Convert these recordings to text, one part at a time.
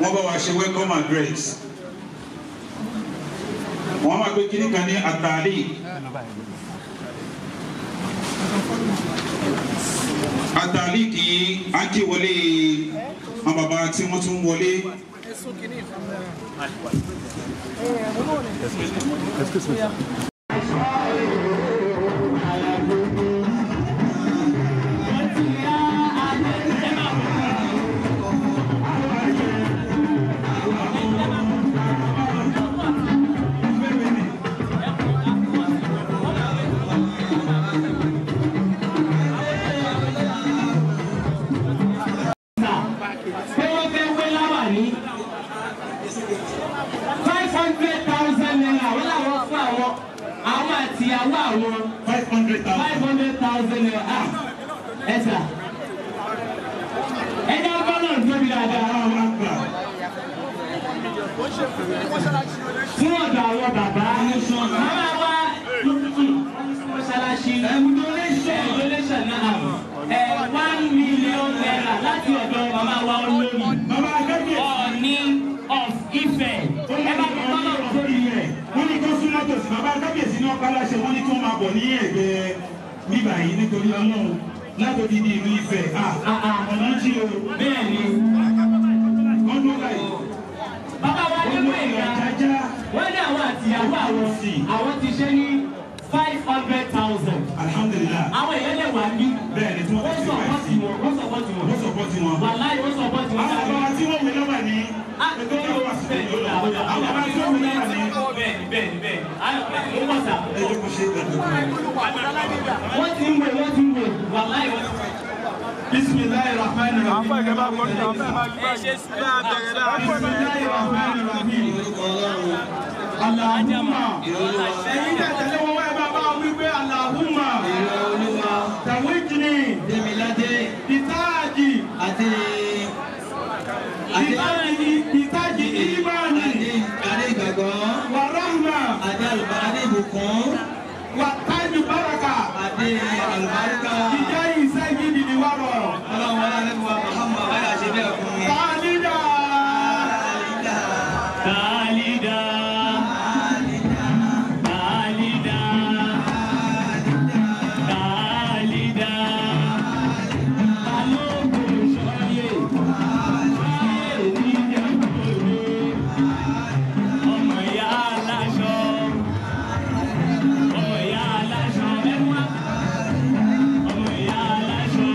Wọ́n bá wa ṣe welcome address. Wọ́n máa gbé kíní kan ní àtàlí. Àtàlí kì í á kí wọlé àwọn bàbá tí wọ́n tún wọlé. Fún ọ̀dọ̀ àwọn bàbá màmá wa mọ́ṣáláṣí donation náà 1 million naira láti ọ̀dọ̀ màmá wa olórí Ọọ̀ni of Ifẹ̀. Ẹ bá mi kọ́ lọ́rùn sórí rẹ̀. Wọ́n ní kó súnmọ́ tòsí bàbá kábíyèsí ní ọ̀pá láṣẹ wọ́n ní kí wọ́n máa bọ̀ ní ẹ̀gbẹ́ bíbà yìí nítorí Ọlọ́run látòdì ní ìlú Ifẹ̀. Ọ̀nà jí o. Bẹ́ẹ̀ ni. Wọ́n dún báyìí. Bàbá wa nínú ìyá wọ́n ní àwọn àtìyàwó àwọn ti ṣe ní 500,000. Alhamdulillah. Àwọn èèyàn lè wà ní. Bẹ́ẹ̀ni tí wọ́n ti ṣe báyìí. Wọ́n sọ̀pọ̀tì wọn. Wọ́n sọ̀pọ̀tì wọn. Wàláyé wọ́n sọ̀pọ̀tì wọn. Àwọn bàbá tí wọ́n wé lọ́wọ́ ní. Àwọn bàbá tí wọ́n wé lọ́wọ́ ní. Bẹ́ẹ̀ni bẹ́ẹ̀ni bẹ́ẹ̀ni. Ẹ jókòó ṣe ìgbàgbọ́. Wọ́n ti ń wé wọ́n ti ń wé wàláyé wọ́n ti ń wé. Bismillahir Rahmanir Rahim. Bismillahir Rahmanir Rahim. Allahumma. Ẹ̀yin tẹ̀ tẹ̀lé wọn wá ẹ bá bá wí pé Allahumma. Tàwíjìnì. Demilade. Bìtáàjì. Àti. Bìtáàjì. Bìtáàjì ìmánì. Àti ìgbàgbọ́. Wà rahma. Àti àlùbáríkà ìbùkún. Wà tájú báràkà. Àti àlùbáríkà. Ìjẹ́ ìṣẹ́yìn nìyí wà rọ̀. Ọlọ́run wọn lálẹ́ fún wa Muhammad wáyà ṣe bẹ́ẹ̀ fún mi. Tàlídà. Tàlídà. Tàlídà. Tàlídà. Balógun sọ́yè. Sọ́yè níjàmbòde. Ọmọ ìyá aláṣọ. Ọmọ ìyá aláṣọ. Ẹnu wá. Ọmọ ìyá aláṣọ.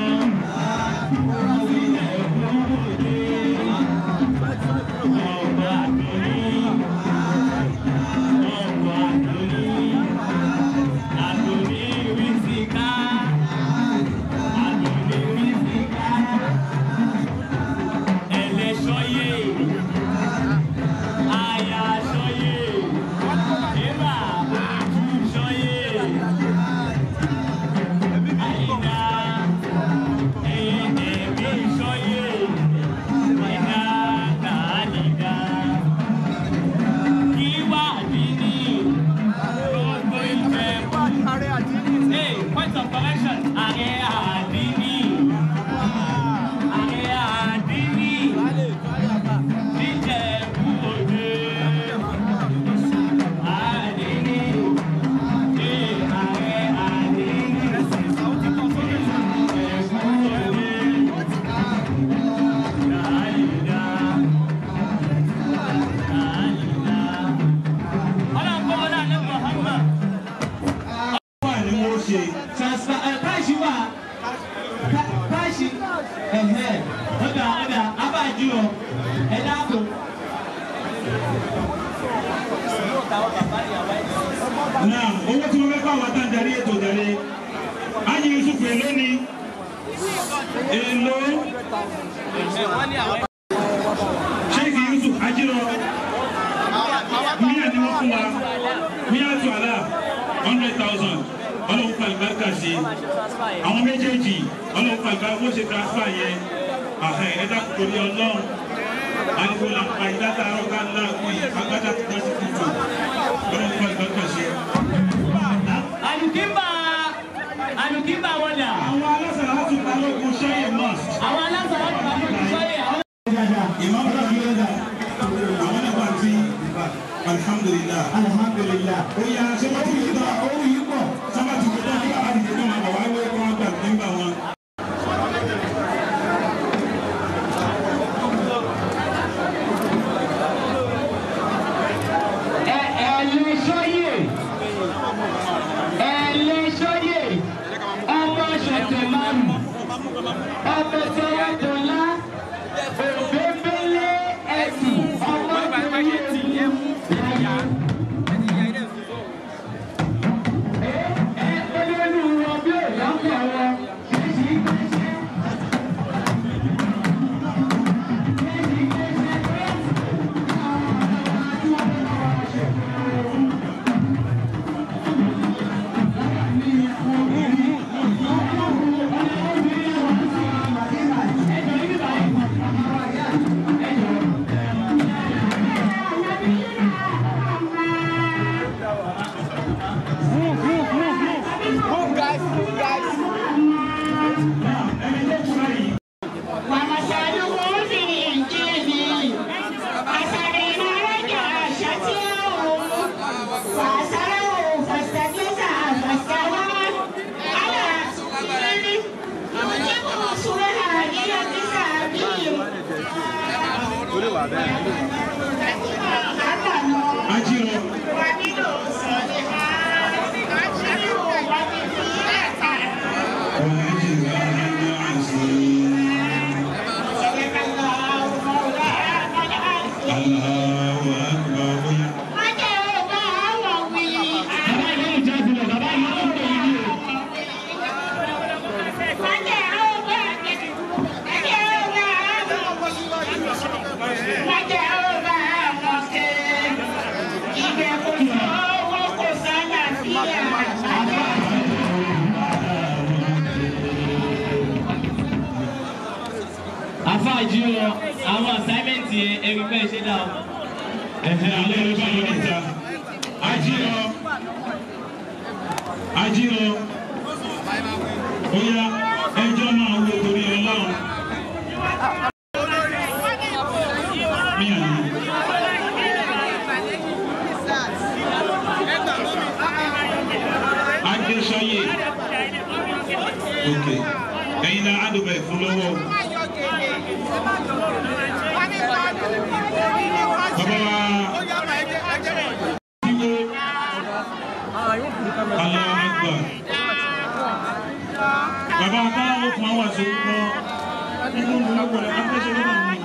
Point of correction, Ààrẹ Àdínì. Ààrẹ Àdínì. Níjẹ̀bú Òde. Àdínì. Ààrẹ Àdínì. Ìjẹ̀bú Òde. Dàlídà. Dàlídà. Ọlọ́run kọ́ wọlé àná Muhammad. Transfer káàṣì wà káàṣì ẹ̀hẹ́ ọ̀dà ọ̀dà abájú ọ ẹ̀ dáàbò. Náà owó tí wọ́n fẹ́ fáwọn àtàndarí ètò ìdarí Ájì Yusuf èló ni èló Sheikh Yusuf Ajírọ míà ni wọ́n fún wa míà tó àlà 100,000. Ọlọ́run fa ìbáríkà sí àwọn méjèèjì. Ọlọ́run fa ìbáríkà wọ́n ṣe transfer yẹn. Àhẹ́ ẹ̀dá torí Ọlọ́run ariwo la pa ìdátàárọ̀ ká ńlá kú yìí agbádá tó sí kùtù. Ọlọ́run fa ìbáríkà sí. Àlùkímbà Àlùkímbà wọlé. Àwọn alásàlá tún balógun sọ́yè mosque. Àwọn alásàlá tún balógun sọ́yè. Ìmáàmù Àwọn náà wà sí alhamdulillah. Alhamdulillah. Ó yá ṣé wọ́n ti fi tán Owó yìí pọ̀. sábà ti fi tán kí bàbá dìde tó máa bọ̀ wá wé kó wọ́n gbà nígbà wọn. Ẹlẹ́sọ́yè ẹlẹ́sọ́yè ọmọ ṣọ̀tẹ̀ márùn ọmọ tẹwẹ́dọ́lá òbẹ́bẹ́lẹ́ ẹ̀sìn ọmọ tẹwẹ́dọ́lá. Ẹ olórí wọn bí òyìnbó wọn ṣe é ṣe é ṣe. Move, guys, move, guys. Ẹni tó kú báyìí. ومثله في الإنجيل مثل ما رجع شتيه فأسره فاستغلظ فاستوى على سوقه يوجب سورها إلى السبيل. Ajírọ̀. وعملوا الصالحات صدق الله مولانا العظيم. Allahu akbar. Ó yá. Bàbá ìmáàmù jáde lọ, bàbá ìmáàmù pè yín ní o. Àfáàjì o, àwọn assignment yẹn ẹ̀rí pẹ́ ṣe dá o. Ẹ̀hẹ̀ alẹ́ ló bá yọ níta. Ajírọ̀. Ajírọ̀. Ó yá ẹjọ́ máa wo torí Ọlọ́run. Mí àná. Adéṣọ́yè. Ok. Ẹ̀yin náà á dùbẹ̀ fún lọ́wọ́ o. Bàbá wa Ìwé Allahu Akbar. Bàbá Akọ́lá ó fún àwọn àṣọ orúkọ nínú olùkọ́ rẹ̀ akẹ́ṣẹ́ lọ́nà mi.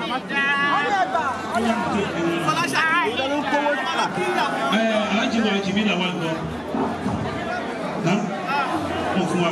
Ẹ Aláàjì wa Jìmí làwọn àgbọ̀. Ná mo fún wa.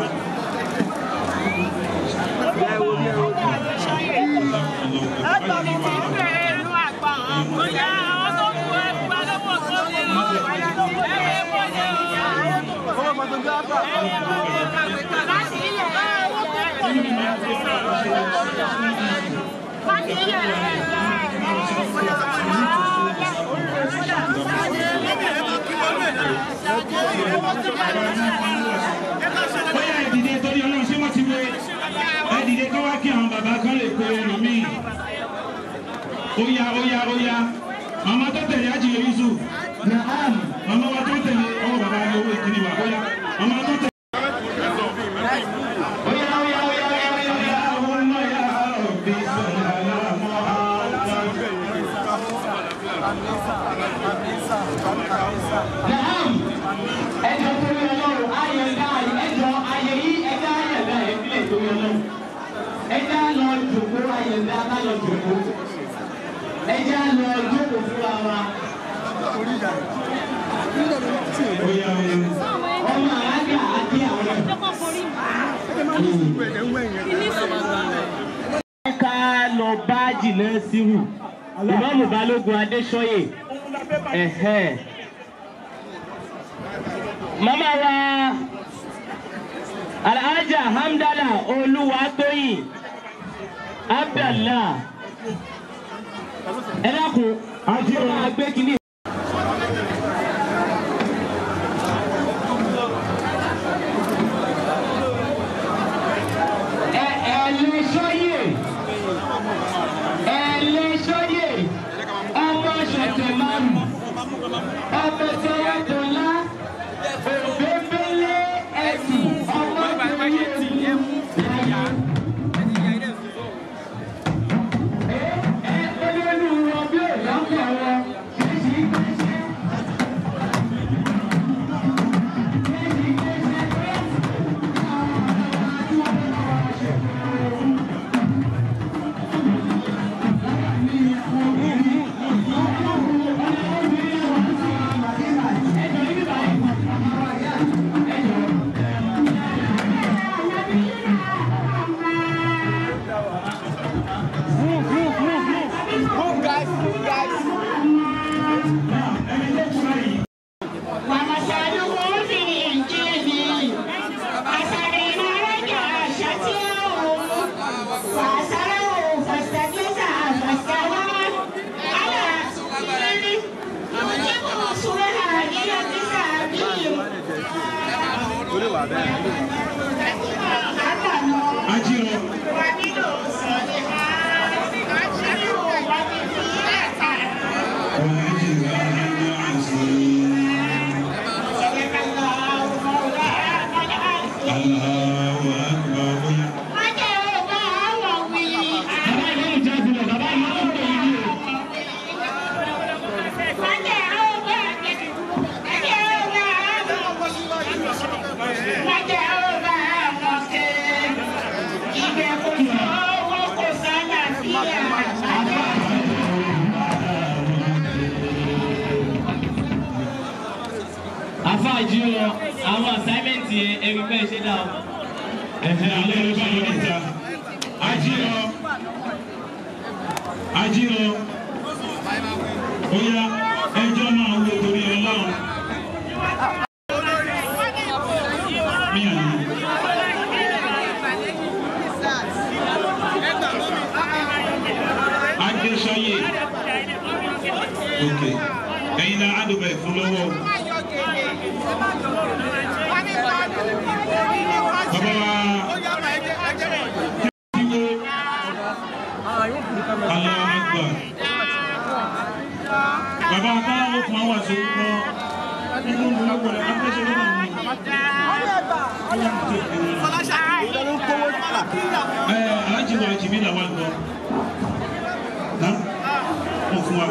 Bóyá ẹ dìde torí Ọlọ́run ṣé wọ́n ti wé ẹ dìde kọ́ wá kí àwọn bàbá kan lè pe ẹlòmíì. Ó yá ó yá ó yá màmá tó tẹ̀lé Ajílẹ̀ Yusuf. Naam. Màmá wa tó tẹ̀lé ọwọ́ bàbá ní owó ìkíni wa ó yá màmá tó tẹ̀lé. Oya oya oya oya oya oya. Allahumma ya Rabbi salli ala Muhammad. Naam. Ẹjọ́ torí Ọlọ́run, ayọ̀dá ẹjọ́ ayẹ yìí ẹjọ́ ayọ̀dá ẹ̀ sílẹ̀ torí Ọlọ́run. Ẹjọ́ lọ jòkó ayọ̀dá bá lọ jòkó. Ẹjọ́ lọ jókòó fúnra wa. Ó yá ó yá. Ọmọ àlágà àti àwọn. Ká lọ bá jìnnà sírù. Ìmáàmù Balógun Adéṣọ́yè. Ẹ̀hẹ́n. Màmá wa Alhaja Hamdala Olúwatóyìn Abdallah. Ẹ dákun, ó máa gbé kínní. Ẹlẹ́sọ́yè ẹlẹ́sọ́yè Ọmọ Tọwọ́dọ́lá Òbẹ́bẹ́lé Ẹ̀sùn ọmọ Move, guys, move, guys. Àfáàjú ọ, àwọn assignment yẹn ẹ̀rí pẹ́ ṣe dá o. Ẹ̀hẹ́ alẹ́ ló bá yọ níta. Ajírọ̀ Ajírọ̀ ó yá ẹjọ́ máa wo torí Ọlọ́run. Mí àná. Adéṣọ́yè. Ok. Ẹ̀yin náà á dùbẹ̀ fún lọ́wọ́. Bàbá wa kíwo Allahu Akbar. Bàbá akáwọ̀ fún àwọn àṣọ kọ́ nínú olùkọ́ rẹ̀ akẹ́ṣẹ́ lọ́nà mi. Ẹ alájí wa jìbí làwọn àgbọ̀. Ná mo fún wa.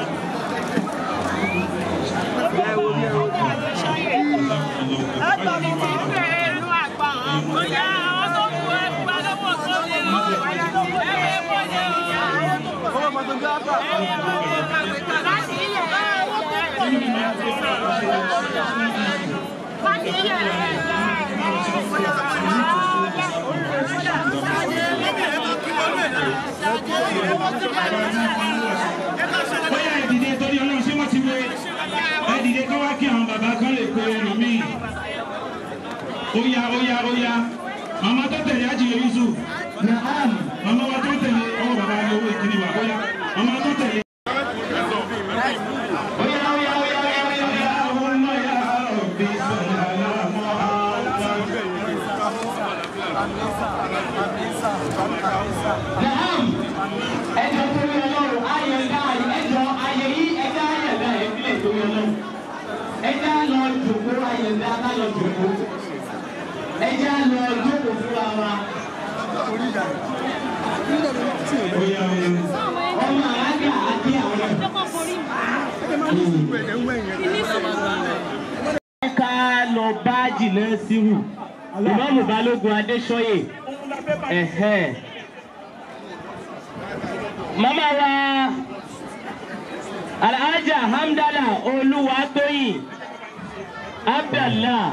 Bóyá ẹ dìde torí Ọlọ́run ṣé wọ́n ti wé ẹ dìde kọ́ wá kí àwọn bàbá kan lè pe ẹlòmíì. Ó yá ó yá ó yá màmá tó tẹ̀lé Ajíire Yusuf màmá wa tó tẹ̀lé ọwọ́ bàbá ní owó ìkíni wa ó yá màmá tó tẹ̀lé. Ó yá ó yá ó yá ó yá ó yá àwọn ọmọ yà òbí sọ̀rọ̀ àmọ́ Naam, ẹjọ́ torí Ọlọ́run, ayọ̀dá ẹjọ́ ayé yìí ẹjọ́ ayọ̀dá ìpínlẹ̀ torí Ọlọ́run. Ẹjọ́ lọ jòkó ayọ̀dá bá lọ jòkó. Ẹjọ́ lọ jókòó fúnra wa. Ó yá ó yá. Ọmọ àràgà àti àwọn. Ká lọ bá jìnnà síhù. Ìmáàmù Balógun Adéṣọ́yè. Ẹ̀hẹ́n. Màmá wa Alhaja Hamdala Olúwatóyìn Abdallah.